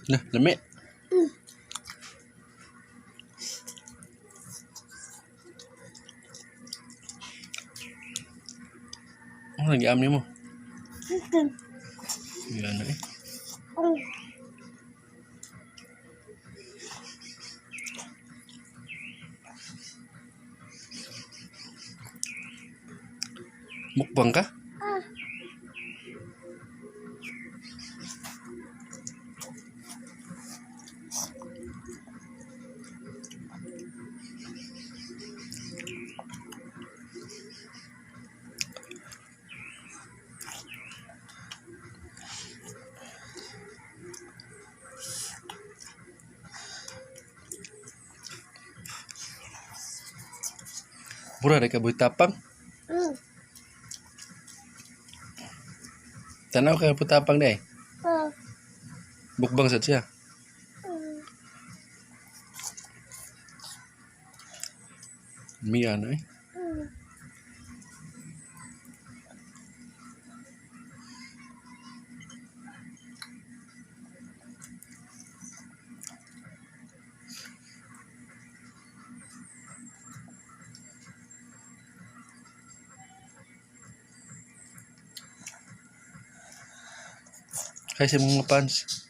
Na, lami. Ano nag-iam nimo? Chicken. Yan eh. Mukbang ka? Ah. Mura ra ka buhi tapang. Tanaw ka putapang di ay. Ah. Mukbang sad siya. Miya na eh. Kay sa mga fans.